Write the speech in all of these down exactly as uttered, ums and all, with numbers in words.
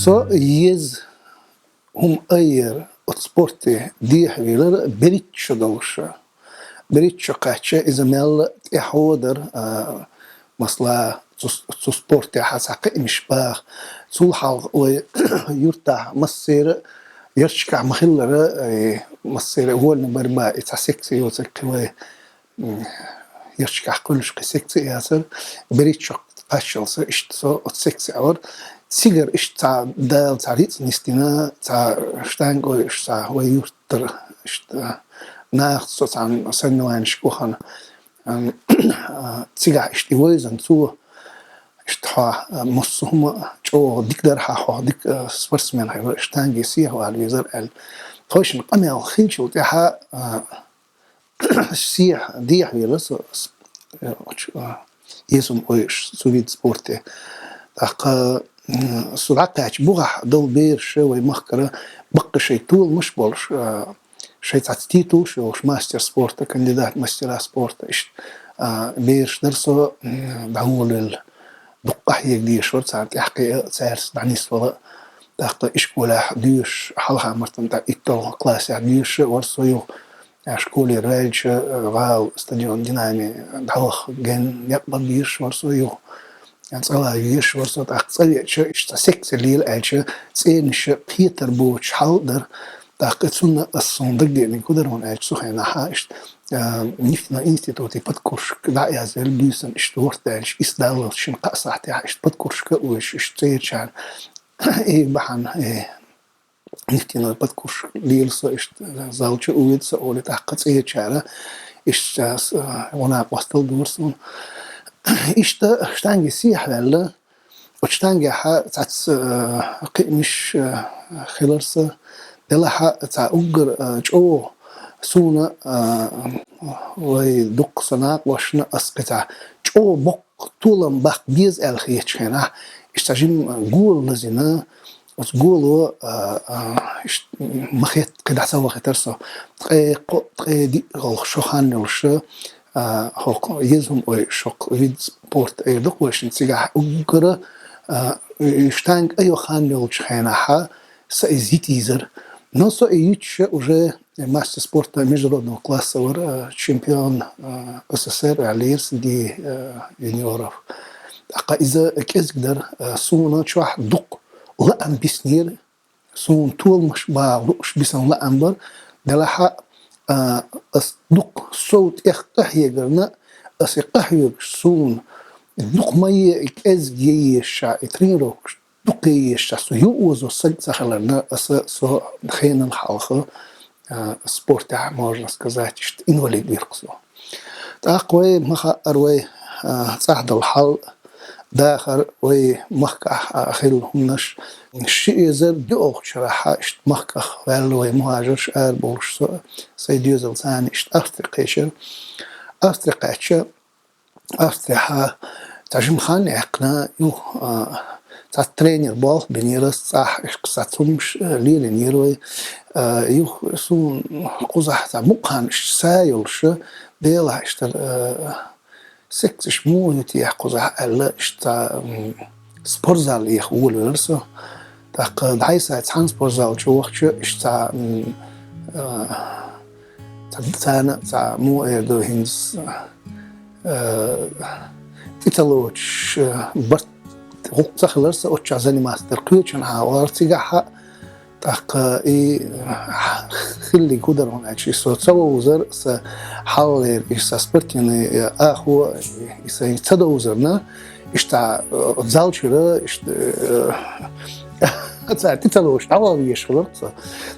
Со еза хӀума айяр оцу спорте дехьавелар берхӀитта шо долуш. БерхӀитта шо кхаьчча, иза мелла тӀаьхьо дара, а, масала, цу, цу спортехь цхьа кхиамаш баха. Цул хьалха вай юьртахь массеран а ярташкахь ма-хиллара, и массеран а вольная борьба, и цхьа секци йоцург кхин вай, м, ярташкахь кхуьллуш кхин секци а яцара, берхӀитта шо кхаччалца иштта со оцу секци а вара. Цигара иштта цхьа Дала цхьа рицкъ нисдина, цхьа штанга ойуш, цхьа вай юьртара иштта нахаца со цхьана соревнованешка вахана. Ам, а, цигахь иштта и вевзина цо, иштта хьо, а, массо а хӀума чӀогӀа дика дара хьан, хьо дика, а, спортсмен хир вара, штанге сехьавала везара аьлла. Тхойшинна къамел хиллачул тӀаьхьа, а, сехьа дехьавелира со, с-, э, оч-, э, еза хӀума ойуш цу вид спорте. ТӀаккха, м, со дӀакхаьчча, бухахь долу бераш вай махкара баккха шайн толамаш болуш, э, шайн цхьацца титулаш йолуш, мастер спорта, кандидат мастера спорта, иштта, э, бераш дара со, м, дӀаволавелла. Дуккха къахьега дезаш вара царна тӀаьхьакхиа а, цаьрца дӀанисвала а. ТӀаккха ишколехь доьшуш, хьалха мартан тӀе итталгӀа классехь доьшуш а вара со юха. Школера ваьлча, гӀала стадион «Динамо» дӀаваха генна некъ бан безаш вара со юха. ЦӀа ван везаш вара со, тӀаккха цӀа веача, иштта цхьа секци лела аьлча, цӀенаша кхетар боцуш хьал а дара. ТӀаккха цунна ас суна дагадеанарг хӀун дара аьлча, цу хенахь иштта, а, нефтяной институте подкурсник дӀа а язвелла буьйсанна иштта ворхӀ даьлча, исс даллалц шина-кхаа сахьтехь иштта подкурсник а вуьйш, иштта церачарна и бахьана, и нефтяной подкурсник лела со, иштта зал чу а вуьйда со олий, тӀаккха церачара иштта ас, а, гӀо-накъосталла дора суна. Иштта штанге сехьаваьлла, оцу штангехь цхьацца, а, кхиамаш, а, хилира сан. Делахь а цхьа уггар, а, чӀогӀа суна, а, вай дуккха сан накъосташна ас кхин цхьа чӀогӀа боккха толам баккха беза аьлла хетачу хенахь, иштта цхьа жимма гола лазийна, оцу голо, а, а, иштта ма хетта, кхин дӀа ца вахийтира со. Ткъе кхо, ткъе диъ гӀолх шо хан йолуш, а, хӀокху еза хӀума ойуш, хӀокху вид спорта эр ду-кх вайшинна цигахь уггара, а, и штанга айо хан йолчу хенахь, сан иза йита йизара. Но со и йитча уже мастер спорта международного класса вара, а, чемпион, а, СССР ваьллера среди, а, юниоров. ТӀаккха иза кӀезиг дара, а, суна чохь дукха лаам биснера, суна толамаш бан лууш бисина лаам бара, делахь а, а, ас дукха сов тӀех къахьегарна, ас и къахьоьгуш суна дукха ма е, и кӀезиг е езаш, и тренировкаш дукха е езаш, со юха озо саг ца хиларна, аса со хенал хьалха, а, спортехь, можно сказать, иштта инвалид вира-кх со. ТӀаккха вай ма хаьара вай, а, цӀахь долу хьал, дахар вай махкахь, а, хилла хӀуманаш. Ши эзар диъалгӀачу шарахь иштта махках ваьлла вай мухӀажарш, арабовлуш со, сайн доьзалца цхьаьна иштта Австри кхечира. Австри кхаьчча, Австрехь цхьа жима хан яьккхина, юха, а, цхьа тренер болх бинера ас цӀахь, иштта цхьа цумаш, а, лелийнера вай. А, юха суна кхузахь цхьа мукъа хан иштта са йолуш, Делахь иштта, а, секцеш муха ю техьа кхузахь аьлла, иштта цхьа, м, спортзал еха волавелира со. ТӀаккха дӀасай цхьана спортзал чу вахча, иштта цхьа, м, а, цхьа, царна цхьа муха эр ду хӀинца, а, тӀе ца лоцуш, а, барт гӀуллакх ца хилар сан оцу чохь заниматься дар. Кхечанхьа вара цигахь а, тӀаккха и хиллиг хӀун дара хьуна аьлча, и со ца вовзар, сан хьалхалера и сан спортивный, э, ахо, и сайн ца довзарна, иштта, э, зал чуьра, иштта, э, цара тӀе ца лоцуш, дӀавала везаш хилар со.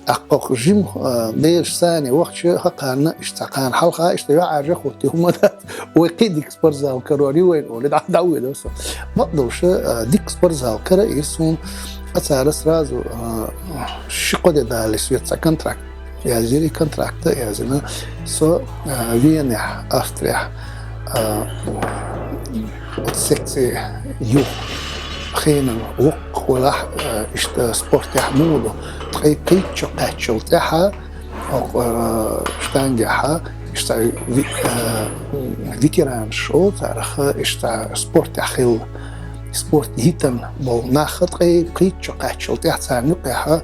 ТӀаккха кху жим, э, бераш санна вахча, хӀокхарна, иштта цхьа кхарна хьалха, иштта йоӀ Ӏаьржа хӀуттий хӀума дац, вай кхин дика спортзал карор ю вайн олий, дӀа-, дӀавоьдура со. Бакъдолуш, а, дика спортзал кара ира суна, а цара сразу, а, ши-кхо де далале соьца контракт язйира, и контракт а язйина. Со, а, Венехь, Австрехь, а, оцу секци юха хенал воккхах велахь, а, иштта спортехь муха ду, ткъе пхийтта шо кхаьччул тӀаьхьа, хӀокху, э, штангехь, иштта ви-, э, ветеранаш олу царах, иштта спортехь хилла. спорт йитан болу нах ткъе пхийтта шо кхаччал тӀехь царна юкъехь,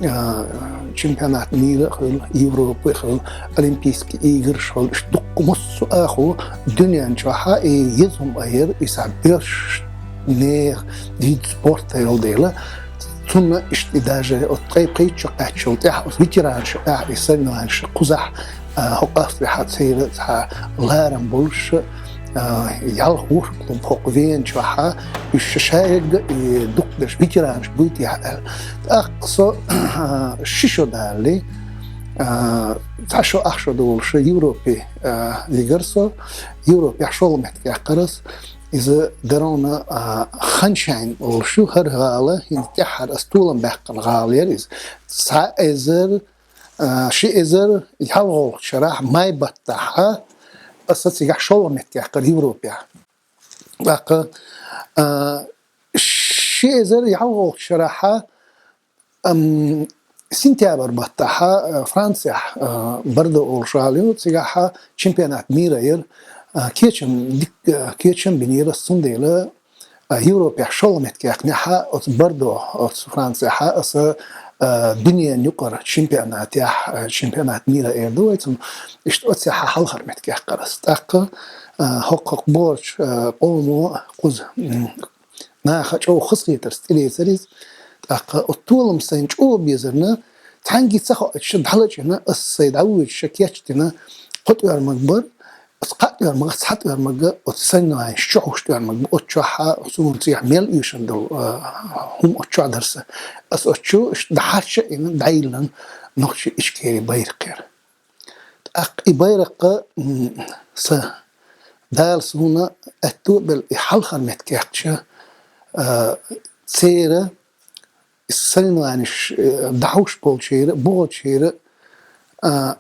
а, чемпионат мира а хуьлу, Европы а хуьлу, Олимпийский играш а хуьлу, иштта дуккха массо а хӀу дуьнен чохь а и еза хӀума а яра, и схьа боьрша нехан вид спорта йолу дела, цунна иштта и даже оцу ткъе пхийтта шо кхаччал тӀехь, оцу ветеранаш тӀехь и соревнованеш кхузахь, а, хӀокху Австрехь церан цхьа ларам болуш, а, ялх вуьрхӀ клуб хӀокху Вена чохь а, уьш шаьш шаьш ерг и дукхахдерш ветеранаш буй техьа аьлла. ТӀаккха со, а, ши шо далале, а, цхьа шо ах шо долуш Европе, а, вигара со, Европехь шолгӀа меттиг яьккхира ас. Иза Верона, а, Ханшайн олуш ю, хӀара гӀала, хӀинца тӀаьххьара ас толам баьккхина гӀала яра иза. Цхьа эзар, а, ши эзар ялхалгӀачу шарахь май баттахь аса цигахь шолгӀа меттиг яьккхира Европехь. ТӀаккха, а, ши эзар ялхалгӀачу шарахь, ам, сентябрь баттахь, а, Францехь, а, Бордо олуш гӀала ю, цигахь чемпионат мира яра, а, кечам дик-, а, кечам бинера, цундела а, Европехь шолгӀа меттиг яьккхинехь, оцу Бордо, оцу Францехь аса, а, дуьненан юкъара чемпионатехь, а, чемпионат мира эр ду вай цунна, иштта оцехь хьалхара меттиг яьккхира ас. ТӀаккха, а, хӀокху бохучу, а, къомо кхуза, м, наха чӀогӀа хазахетарца тӀелецира иза. ТӀаккха оцу толам сайна чӀогӀа безарна, цхьаьнгге ца хоуьйтуш дӀалачкъийна, ас сайн дӀавоьдуш кечдина, кхо тӀоьрмаг бара, ас кхаа тӀоьрмагах цхьа тӀоьрмаг оцу соревнованешна чохь, уьш тӀоьрмаг бу, оцу чохь а суна цигахь мел оьшуш долу, а, хӀума оцу чохь дара сан. Ас оцу чу иштта дӀахьарча а йина, дӀайиллина нохчийн Ичкери байракх яра. ТӀаккха и байракх, м, сан Дала суна аьтто а белла, и хьалхара меттиг кхаьчча, а, церан соревнованеш, э, дӀахьуш болчеран, бохучеран, а,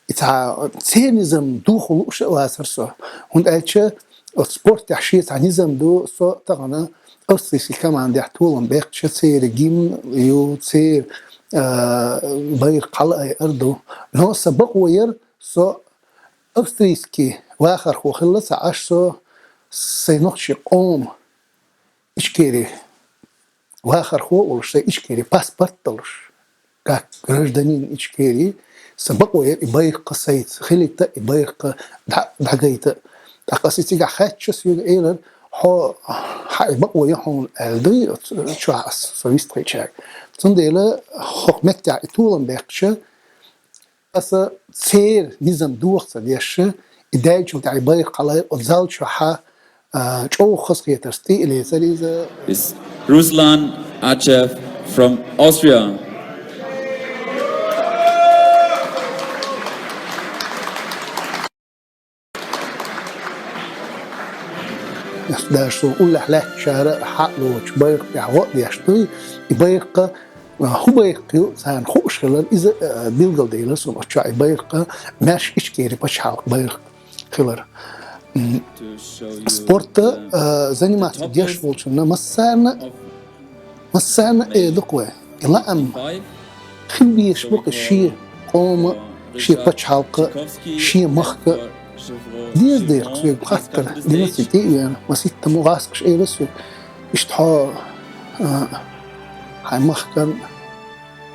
и цхьа церан низам дохо лууш а вацара со. ХӀунда аьлча оцу спортехь шен цхьа низам ду, со тахана австрийский командехь толам баьккхича, церан гимн ю, церан, а, байракх хьалаайар ду. Но сан бакъо яра, со австрийский вахархо хилла ца Ӏаш, со сайн нохчийн къоман Ичкери вахархо а волуш, сайн Ичкери паспорт а долуш, как гражданин Ичкери, сан бакъо яра и байракх сайца хилийта, и байракх дӀа-, дӀагайта. ТӀаккха ас и цигахь хаьттича, соьга элира: «Хьо, хьан и бакъо я хьуна?» — аьлла дуй оцу чохь ас, со вистхилчаьрга. Цундела хӀокху меттехь и толам баьккхича, аса церан низам доха ца деш, и даьллачул тӀаьхьа и байракх хьалаайар, оцу зал чохь, а, чӀогӀа хазахетарца тӀе а лецира иза. Is Ruslan Achev from Austria. Ас даже суна уллехь лаьттачара хьалалучу байракх тӀехь гӀо а деш дуй, и байракх, а, хӀун байракх ю, царна хууш хилар, иза, а, билгалделира суна оцу чохь и байракх, маьрша Ичкери пачхьалкхан байракх хилар. М, спортта, а, заниматься деш волчунна массарна, массарна а эр ду-кх вай, и лаам хила безаш бу-кх шен къоман, шен пачхьалкхан, шен махкан. Деза дера-кх соьга хаттар, динаций тӀе а веана, маситтаммо гӀазкхаша элира соьга: «Иштта хьо, а, хьайн махкан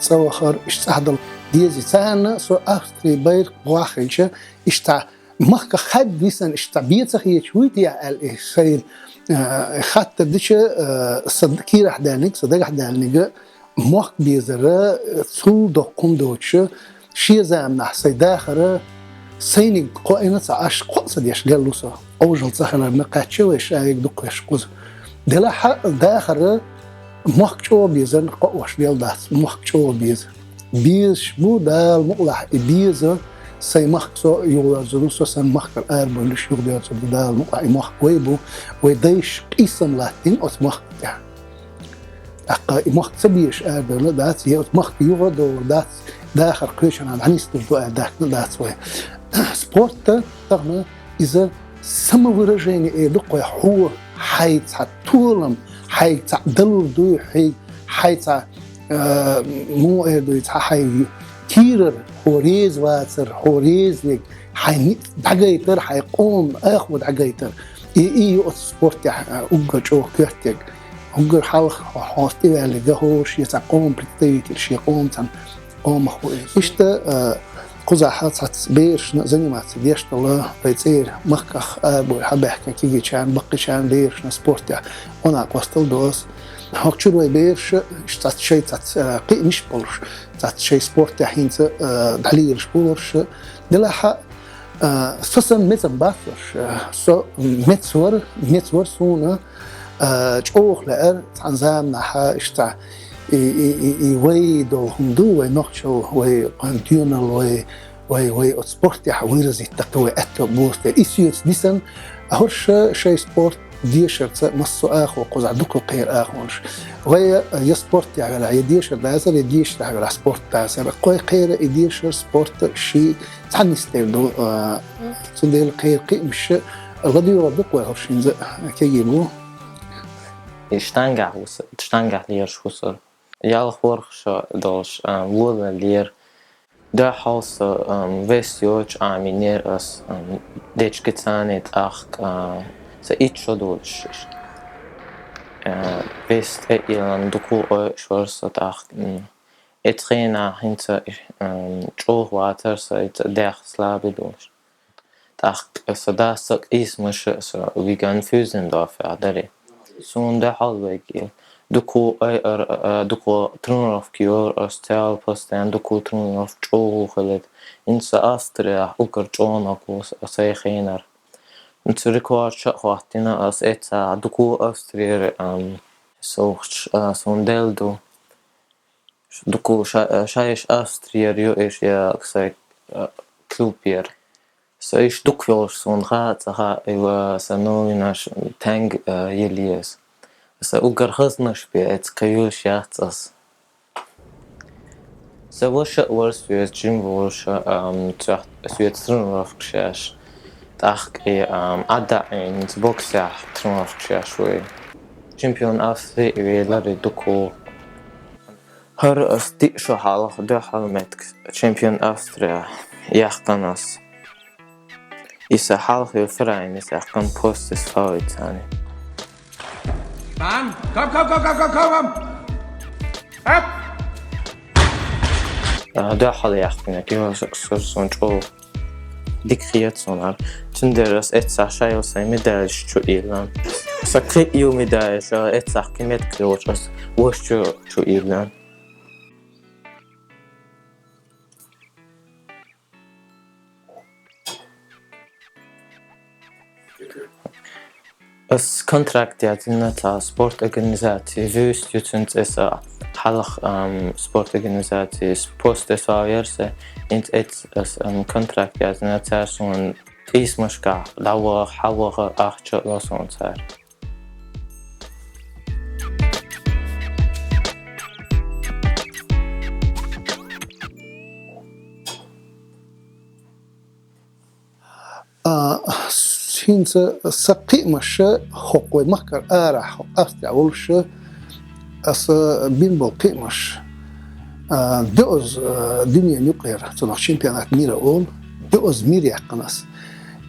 цӀа вахар, иштта цӀахь дала дезий?» Царна со Австрин байракх бохьа хилча, иштта махках хадда висина, иштта бен ца хеташ вуй те аьлла, и сайна, а, хаттар дича, а, сан кийрахь даьллиг, сан дагахь даьллиг, мохк безара, а, цул доккха хӀума доцуша, шен заманахь сайн дахар сайниг кхоийна ца Ӏаш, кхоъ ца деш лелла ву со. Ӏовжал ца хиларна, кхаьчча вай шаерг дукха веш кхуза. Делахь а дахар мохк чӀогӀа безарна кхоош лелла дац, мохк чӀогӀа беза. Безаш бу, Дала мукъалахь, и беза, сайн махка со юхаверзур ву, со сан махкара арабевллаш юхаверзур ду, Дала мукъалахь, и мохк вай бу, вай дайша къийсам латтийна оцу махка тӀехь. ТӀаккха и мохк ца безаш арабевлла дац, я оцу махка юха а довр дац, дахар кхечанхьа дӀанисдур ду аьлла даьхкина дац вай. Спортта тахана иза самовыражение эр ду-кх вай, хьо хьайн цхьа толам, хьайга цхьаъ далур дуй, хьайга, хьайн цхьа, а, муха эр дуй, цхьа хьайн кийрара хьо реза вацар, хьо резаниг, хьайн ницкъ дӀагайтар, хьайн къоман ахо дӀагайтар. И, и ю оцу спортехь, а, уггар чӀогӀа коьртаг. Уггар хьалха хьо-, хьо тӀеваьлларг хӀора шен цхьа къоман представитель, шен къоман цхьана къомах ву иза. Иштта, а, кхузахь цхьацца берашна заниматься деш долу вай цӀера махках а бой хьабаьхкина кегийчарна, баккхийчарна берашна спортехь къонахий къасталла до ас. ХӀокху чуьра вай бераш, иштта цхьацца шайн цхьацца, а, кхиамаш болуш, цхьацца шайн спортехь хӀинца, а, дӀалелаш болуш, делахь а, А, со санна меца бац уьш, а, со меца вара, меца вара суна, а, чӀогӀа лаьара цхьана заманахь иштта и, и, и, и вай долу хӀума ду, вай нохчалла, вай доьналла, вай, вай, вай оцу спортехь выразить даккха вай аьтто бохург. И соьца дисна, а хӀорш шайн спорт дешарца массо а агӀо кхузахь дукха кхера агӀонаш. Вай, а, я спортехь велахь, я дешар дацара, я дешарехь велахь спорт дацара. Кхой кхера и дешар, спорт ши Цхьаьна нисделла ду, а, цундела кхеран кхиамаш ладуьйгӀур ду-кх вай хӀорш хӀинца кегий бу. И штангахь ву со, штангахь лелаш ву со. Ялх ворхӀ шо долуш, а, лолалера. Дуьххьал со, ам, вес йоцуш Ӏамийнера ас, ам, дечкицани тӀаккха, а, сан итт шо долуш. А, вес тӀе а йиллина, дукха ойуш вара со тӀаккха, м, Эцу хенахь хӀинца, м, чӀогӀа вацара сан, хӀинца дегӀ слабый долуш. ТӀаккха сан дас сан къийсамаш а сан виган фюзен дофехь дари. Суна дуьхьал вегийла. Дукха айар, а, дукха тренировка йора, ас цхьаьна постоянно дукха тренировка чӀогӀа хилира. ХӀинца Австрияхь уггар чӀогӀа наг ву сан хенара. ХӀинца рекорд ша а хӀоттийна ас эццахь дукха Австрияра, ам, сохьташ, а, суна делла ду. Дукха ша-, шайш Австрияра ю, иш я, кхин, а, клуб яра. Со иш дукха йолуш суна хаьа, ца хаьа, и ва сан новинаш тенг, а, йилла еза. Сан уггар хазнаш бен, эцу кхин йолуш яц ас. Сан ваша а вара соьца жим волуш, ам, цо-, соьца тренировкаш еш. ТӀаккха и, ам, Ӏадда Ӏийна, боксехь тренировкаш еш вай. Чемпион Австрии велара и дукха. ХӀара ас диъ шо хьалха дуьххьара меттиг чемпион Австрии яьккхина ас. Иза хьалха йолу Ферайнис яьккхина пост ас фавицани. Mann, komm, komm, komm, komm, komm, komm, komm! Hopp! А, дуьххьара яьккхина, кхин суна чӀогӀа дика хета суна. Цундела ас эццахь шайла сайн медалаш чу ийла. Сан кхин ю медалаш, а, эццахь кхин меттиг йолуш ас ваша чу, чу ийла. Ас контракт яздина цхьа спорт организаци, вуьйст ю цуьнца аса хьалха, ам, спорт организаци, пост ас ваьлла яра сан, хӀинца эцу ас, ам, контракт яздина, цара суна къийсамашкахь дӀаваха, хьаваха ахча а ло суна цара. А, хӀинца сан кхиамаш хӀокху вай махкара арахь, хӀокху Австрехь волуш, аса бина болу кхиамаш, а, доьазза, а, дуьненан юкъара, цунах чемпионат мира олу, доьазза мира яьккхина ас.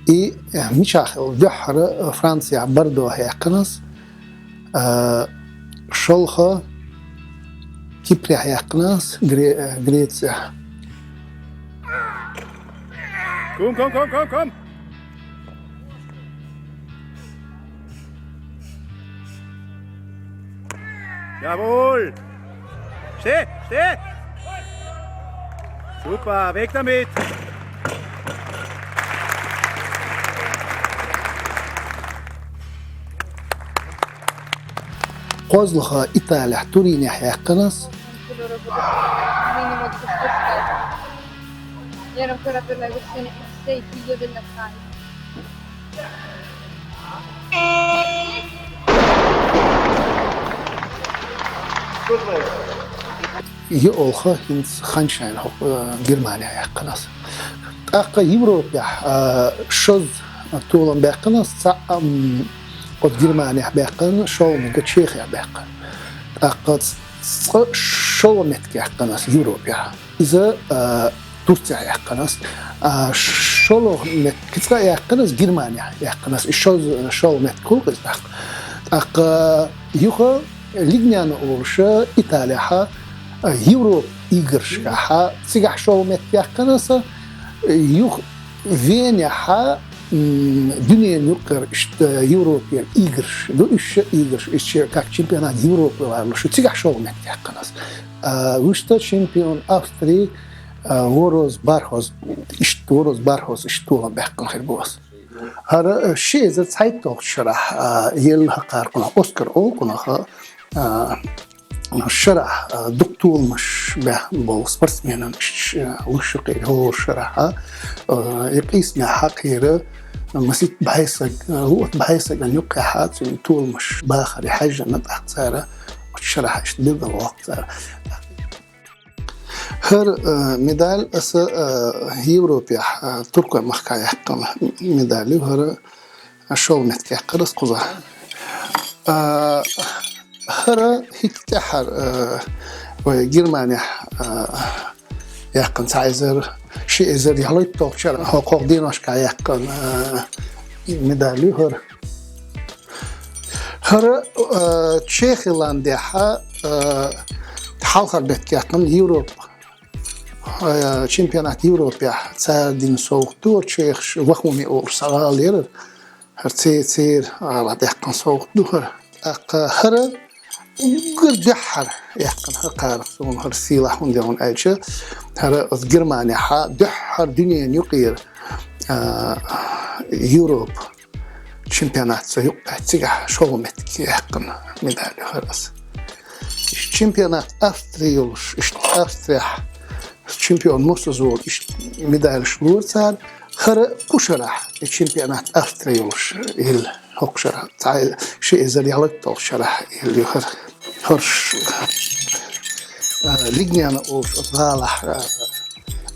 И, а, мичахь хилла дуьххьара, а, Францияхь Бордохь яьккхина ас, а, шолгӀа Кипрехь яьккхина ас, Гре-, а, Грецехь. Ком, ком, ком, ком, ком! Jawohl! Steh, steh! Super, weg damit! КхозлагӀа Италехь, Туринехь яьккхина ас. Ero ancora per la versione F sei, figlio della Sky. ЙоьалгӀа хӀинца хан шайна хӀокху, э, Германехь яьккхина ас. ТӀаккха Европехь, э, шозза толам баьккхина ас, цхьаъ, м, оцу Германехь баьккхина, шолгӀаниг Чехехь баьккхина. ТӀаккха ц-, цкъа шолгӀа меттиг яьккхина ас Европехь. Иза, а, Турцехь яьккхина ас. А, шолгӀа мет-, кицкъа яьккхина ас, Германехь яьккхина ас. И шо-, шолгӀа меттиг хул-кх иза тӀаккха. ТӀаккха юха Лигнана олуш Италехь, а, Европа играшкахь, цигахь шолгӀа меттиг яьккхина ас, юха Венехь, м, дуьненан юкъара иштта Европера играш ду, уьш ши играш, иштта как чемпионат Европы олуш, цигахь шолгӀа меттиг яьккхина ас. А, вуьшта чемпион Австри, а, вороз бархоз, иштта вороз бархоз иштта толам баьккхина хир бу ас. ХӀара, а, ши эзар цхьайтталгӀачу шарахь, а, елла хӀокхара кхунах, Оскар олу кхунах, а, шарахь, а, дукха толамаш баьхна болу спортсменан ш-, ш-, луш ю кхера хӀора шарахь, а, и къийсамехь кхера масийтта бӀе саг, а, вуьтта бӀе сагана юккъехь цуьнан толамаш бахар хьаьжжина тӀаккха цара оцу шарахь иштта билгалвоккху цара. ХӀара, а, медаль аса, а, Европехь, а, Туркойн махкахь яьккхина медаль ю, хӀара шолгӀа меттиг яьккхира ас кхузахь. А, хӀара хӀинца тӀаьххьара, а, вай Германехь, а, яьккхина цхьа эзар, ши эзар ялхитталгӀачу шарахь, хӀокху деношкахь яьккхина, а, медаль ю хӀара. ХӀара, а, Чехиландехь, а, хьалхара меттиг яьккхина Европа, а, чемпионат Европехь цара дина совгӀат ду, чехаш Вахуми олуш цхьа гӀала яра. ХӀара церан, церан гӀалахь даьккхина совгӀат ду хӀара. ТӀаккха хӀара уггар дуьххьара яьккхина хӀара кхарах суна хӀара сийлахь, хӀунда аьлча хӀара оцу Германехь дуьххьара дуьненан юкъара, а, Европа чемпионат со юкъа цигахь шолгӀа меттиг яьккхина медаль ю хӀара аса. Иштта чемпионат Австри йолуш, иштта Австрехь чемпион Мосозов, иштта медалаш лора цара. ХӀара кху шарахь и чемпионат Австри йолуш елла, хӀокху шарахь, цхьа ши эзар ялхитталгӀачу шарахь елла ю хӀара. ХӀорш, а, Лигнана олуш оцу гӀалахь, а,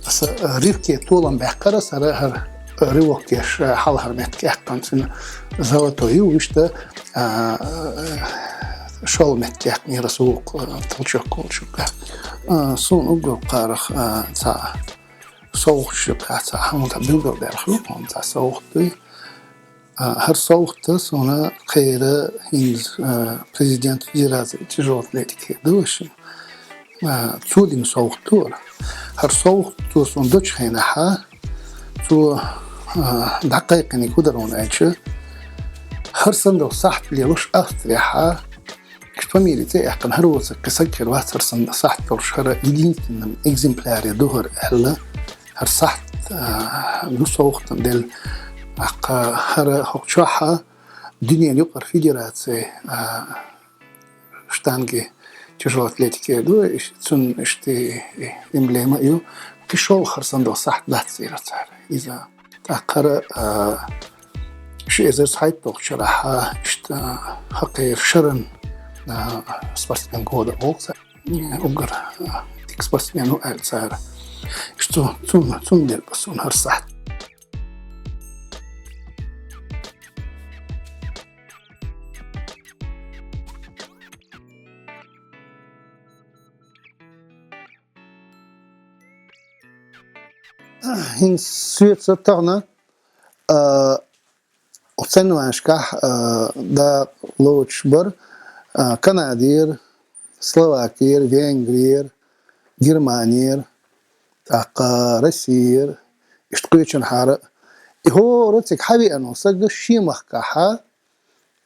аса, а, ривке толам баьккхира ас, хӀара, хӀара, а, ривок еш, а, хьалхара меттиг яьккхина цуьнан золотой ю, вуьшта, а, а, шолгӀа меттиг яьккхинера ас вукху, а, толчок волчуьнга. А, суна уггар кхарах, а, цхьа совгӀаташ ю, цхьа хьалха билгалдаьлла хилла, хӀунда цхьа совгӀат дуй. А, хӀара совгӀат суна кхера хӀинца, а, президент Федерации тяжелой атлетики ду вайшимма. А, цо дина совгӀат ду хӀара. ХӀара совгӀат цо суна дечу хенахь, цо, а, дӀакхайкхинарг хӀун дара аьлча, хӀара санна долу сахьт лелош Австрехь, иштта фамили цӀе а яьккхина, хӀара воцург кхин саг хир вац хӀара санна сахьт долуш, хӀара единственный экземпляр ду хӀара аьлла, хӀара сахьт, а, ду совгӀатана делла. ТӀаккха хӀара хӀокху чохь дуьненан юкъара федераци, а, штанги тяжелой атлетики ду, иш-, цунна иштта и, и эмблема а ю, кхин шолгӀа хӀара санна долу сахьт дац элира цара. Иза тӀаккха хӀара, а, ши эзар цхьайтталгӀачу шарахь, иштта, а, хӀокхеран шаран, а, спортсмен года олу цара. Уггар, а, дика спортсмен ву аьлла цара. Иштта цу-, цунна, цунна делла суна хӀара сахьт. ХӀинца соьца тахана, а, оцу цхьаннашкахь, а, дакъа лоцуш бара, а, Канадера, Словакера, Венгрера, Германера, тӀаккха Россера, иштта кхечанхьара. И хӀора цига хьавеана волу сага шен махкахь,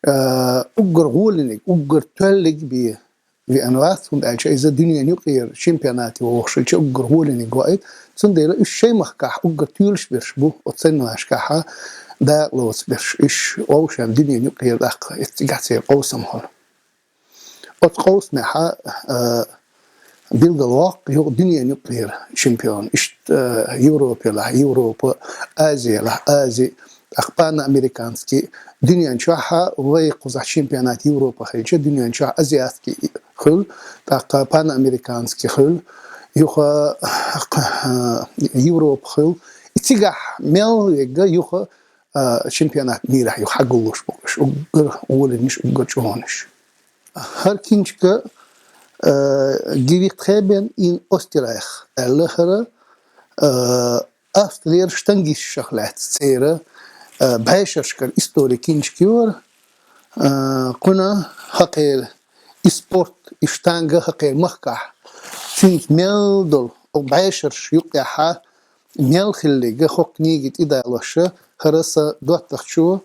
а, уггар гӀоланиг, уггар тоьллиг бен веана вац, хӀунда аьлча иза дуьненан юкъара чемпионате вогӀуш хилча уггар гӀоланиг ваийта. Цундела уьш шайн махкахь уггар тоьлуш берш бу, оцу цхьаннашкахь дакъа лоцу берш, уьш вовшашна дуьненан юкъара даккха, эццигахь церан къовсам хуьлу. Оцу къовсамехь, а, билгалвоккху юха дуьненан юкъара чемпион, иштта, а, Европелахь Европа, Азиялахь Ази, тӀаккха панамериканский, дуьнен чохь вай кхузахь чемпионат Европы хилча, дуьнен чохь азиатский хуьлу, тӀаккха панамериканский хуьлу, юха, а, Европа хуьлу. И цигахь мел вегга юха, а, чемпионат мира юха хьагуллуш бу уьш, уггар гӀоланаш, уггар чӀогӀанаш. ХӀара кинчка, а, Gewichtheben in Österreich аьлла хӀара, а, Австрера штангисташах лаьцна цӀера, а, бӀешерашкара истори кинчик йора, а, кхуьнан хӀокхеран и спорт, и штанга хӀокхеран махкахь, цуьнца мел долу, оха бӀешераш юкъехьа, мел хилларг хӀокху книги тӀедалош, хӀара сан доттагӀчо,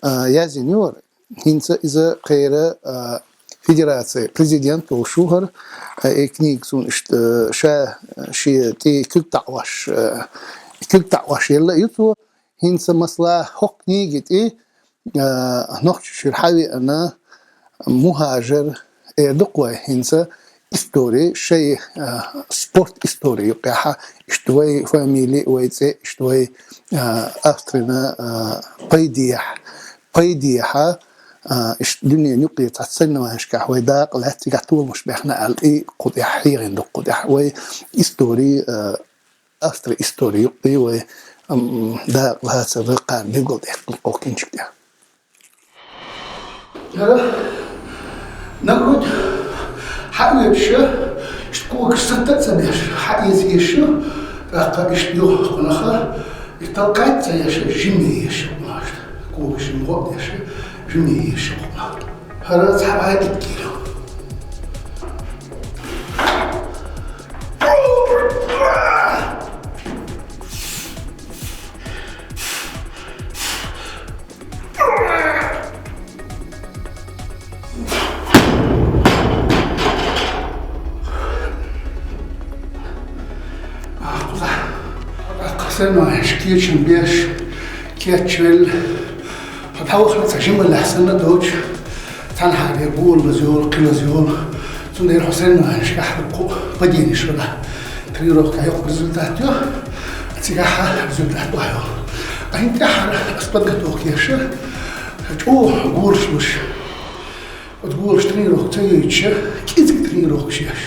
а, яздина ю хӀара. ХӀинца иза кхера, а, федерацин президент волуш ву хӀара, а, и книга цунна иштта, а, ша, шен тӀе куьг таӀош, а, куьг таӀош елла а ю цо. ХӀинца, масала, хӀокху книги тӀе, а, Нохчийчуьра хьавеана мухӀажар, эр ду-кх вай, хӀинца истори, шайн, а, спорт истори юкъехьа, иштта вай фамили, вай цӀе, иштта вай, а, Австрина, а, пайдехьа, пайдехьа, а, иштта дуьненан юкъе цхьацца соревнованешкахь вай дакъа лаьцна, цигахь толамаш баьхна аьлла, и кху тӀехь хьехийна ду, кху тӀехь вай истори, а, Австрин истори юкъе вай, ам, дакъа лацар кхана билгалдаьккхина кху кинчик тӀехь. ХӀара, нагахь хьаоьцуш, иштта когаш санна а ца беш, хьаэца езаш ю, тӀаккха иштта юха кхунах, и талкхаьчча ца еш, жима езаш ю кхунах иштта. Когаш жима гӀо а деш, жима езаш ю кхунах. ХӀара цхьа гӀайгӀа кийра. Соревнованеш кечам беш, кечвелла, хьо дӀавахара цхьа жималлехь санна доцуш, цхьанхьа вен гур лаза йолу, кхин лаза йолу. Цундела хьо соревнованешкахь дуккха а паденаш хила. Тренировка йоккха результат йо, а цигахь результат охьайолу. Ткъа хӀинца тӀаьххьара ас подготовка еш, чӀогӀа гураш луш. Оцу гураш тренировка ца йойтуш, кӀезиг тренировкаш еш.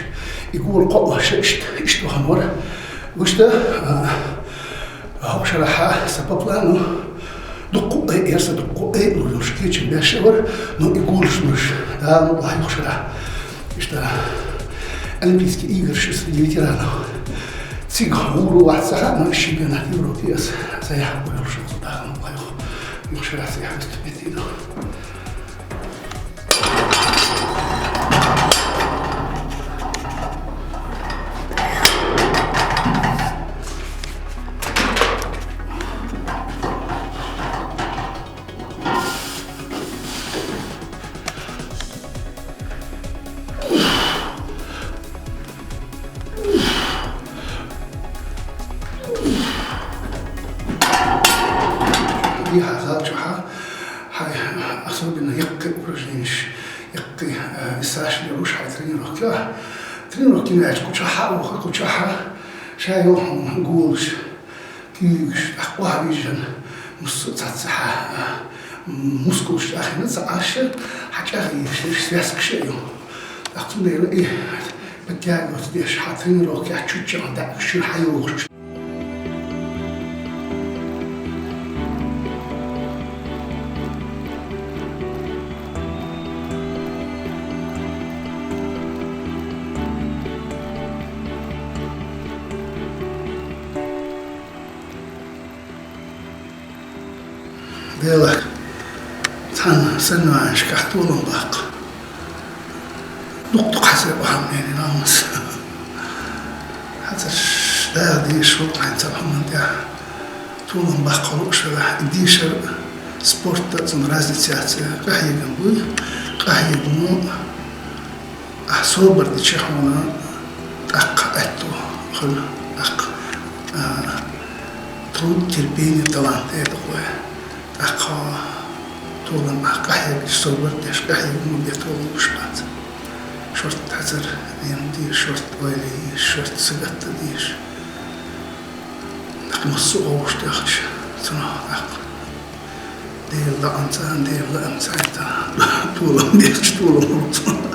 И гур кхоош иштта, иштта вахана вара. Вуьшта, а, хӀокху шарахь сан по плану дуккха а, яра сан дуккха а лур йолуш кечам беш а вара, но и гураш луш, Дала мукъ лахь, хӀокху шарахь. Иштта Олимпийские игры среди ветеранов. Цига гур ву вац ца хаьа, но чемпионат Европы ас заявка йолуш, Дала мукъ лахь, хӀокху шарахь цига выступить дина. Дехьа зал чохь, хьайн особенно яккхий упражненеш, яккхий, э, весаш лелош хьайн тренировка. Тренировка йина аьлча кху чохь а ваха, кху чохь а ша йоху гулаш, куьйгаш, тӀаккха охьавижжина, массо а цхьацца хьан, мускулаш чӀагӀйина ца Ӏаш, хьан чӀагӀйийраш, связкаш а ю. ТӀаккха цундела и подтягиваться деш, хьан тренировкехь чуть-чуть даьӀахкаш чуьра хьайогӀуш. Делахь, цхьана соревнованешкахь толам баккха. Дукха-дукха хьацар бахьана мел ламаз. Хьацарш даха дезаш ву хьайна цхьа хӀуманна тӀехь. Толам баккха лууш велахь, и дешар а, спорт а, цунна разница яц, къахьегам буй, къахьегамо. Ахь собар дича хьуна тӀаккха аьтту хуьлу, тӀаккха, а, труд, терпение, талант, э, дукха вай. ТӀаккха толам ахь къахьегча, собар деш, къахьегамо бен толам луш бац. Шорта хьацар ен деза, шорта ойла е еза, шорта сагатта деза. ТӀаккха массо а вовшахтоьхча, цунах тӀаккха Дела лаамца, Дела лаамца, толам дехча, толам лур цунна.